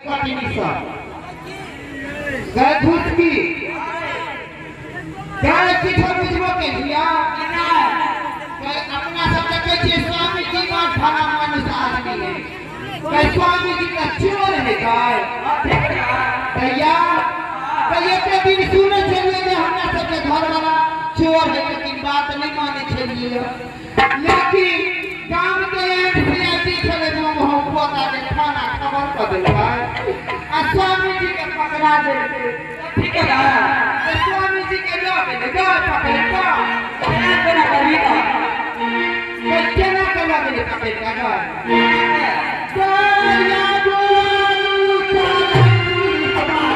कटनी सब गए घुसकी गए किछो बुझबो के लिया अपना सब देखे छियै स्वामी जी बड़ भला मनुष्य आदमी है। गए स्वामी जी का चोर है गए भैया। एके दिन सुने छलियै जे हमरा सबके घर वाला चोर है, लेकिन बात नहीं माने छलियै। लेकिन गाम के एनसीआईटी छलै पोता के खाना खबर कऽ देलकै आ स्वामी जी के पकड़ा देलकै। ठीक है ना? स्वामी जी के लऽ गेलै गए पकड़ि कऽ। केना करबी तऽ? केना के लऽ गेलै पकड़ि कऽ गए? गैया बोलू चलै पुलिसवा।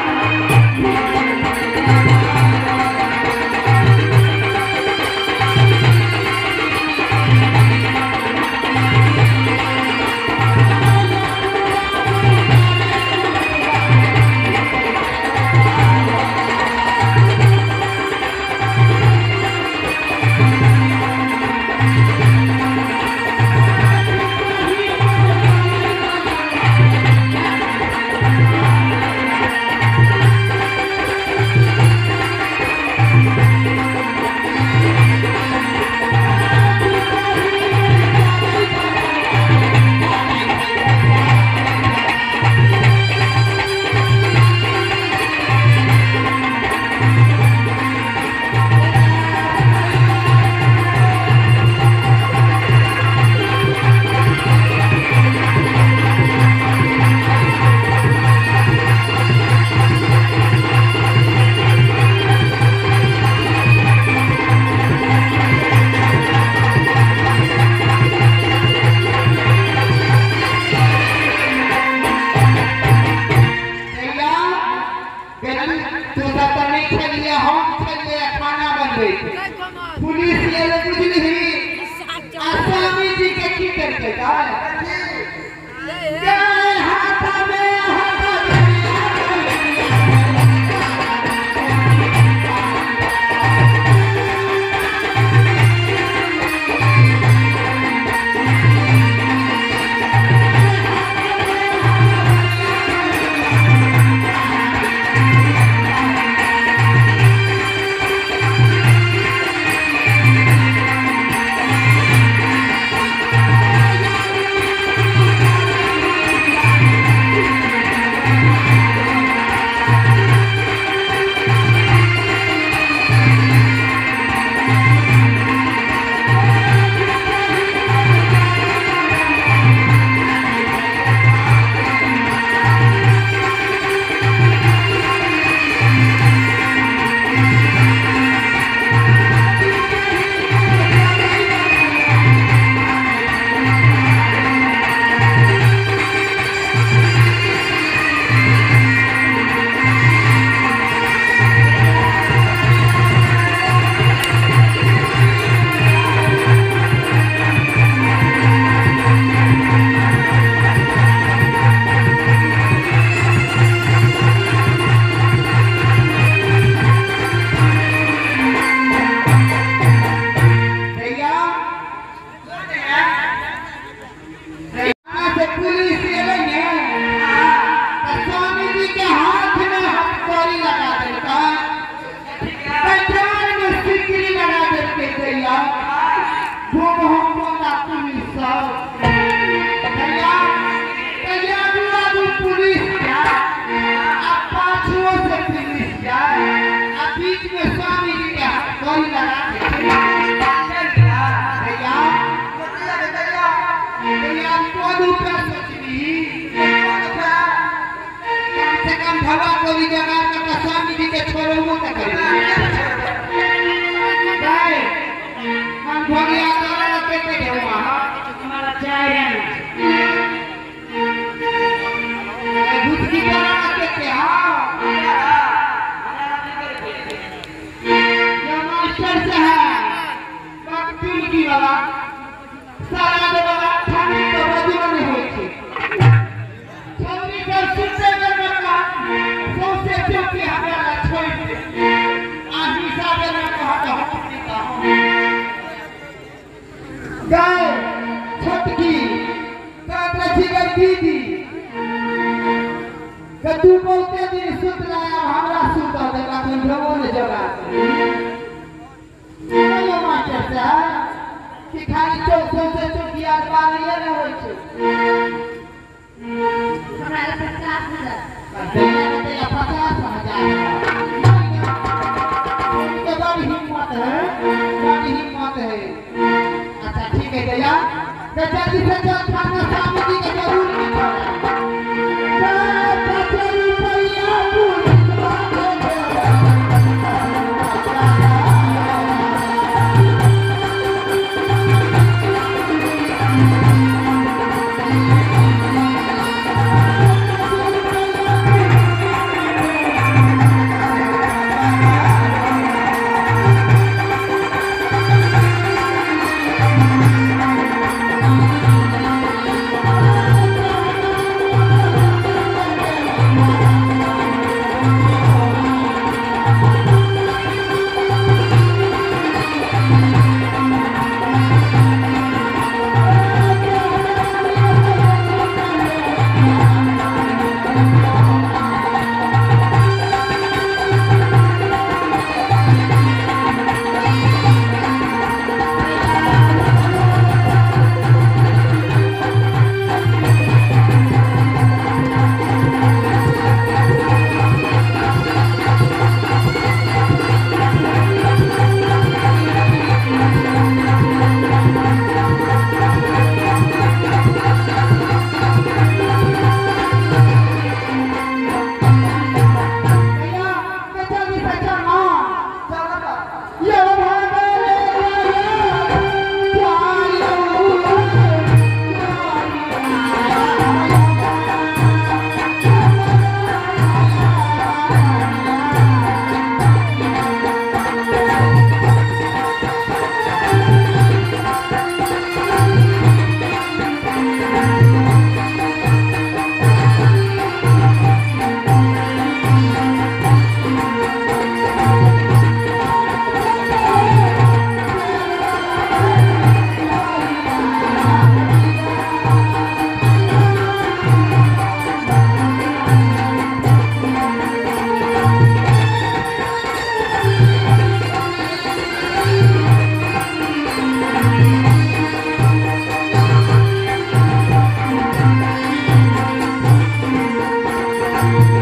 पुलिस एलै बुझलिही आ स्वामी जी के की केलकै गए? गए हाथ में हाथ। पुलिस एलै ने तऽ स्वामी जी के हाथ में हथकड़ी लगा देलकै, पहचान में सिकड़ी लगा देलकै। दैया घूम हम बोला पुलिस सब दैया दैया आगू आगू पुलिस जाए आ पाछुओ से पुलिस जाए आ बीच में स्वामी जी के हथकड़ी लगा देलकै। दैया दैया कोन उपाय सोचबी? कम से कम ढवा गोली जगा के स्वामी जी के छोड़बो त करी। हम भगिया तोरा कते देबो? हमारा चाय घुसकी तोरा कते? हां मास्टर साहब बकचुलकी वाला सारा वाला खाने के बदलो नहीं होई छै। छौरी सब सुनते बेर में सौंसे चौकी हमरा ला छोड़ दे आ हिसाब बेर में कहत हम नहीं कहब। गाय छोटकी कहत रही दीदी। कि तू बहुते दिन सुतला अब हमरा सुतल दे बाकी भगवान ने जगा ये मास्टर साहब कि खाली चौक से चौकिया बालिए न होई छै हमरा लग 50,000 दैया 50,000 उनके बड़ी हिम्मत है बड़ी हिम्मत है। अच्छा ठीक है दैया तो जल्दी से चल थाना स्वामी जी के जरूर Thank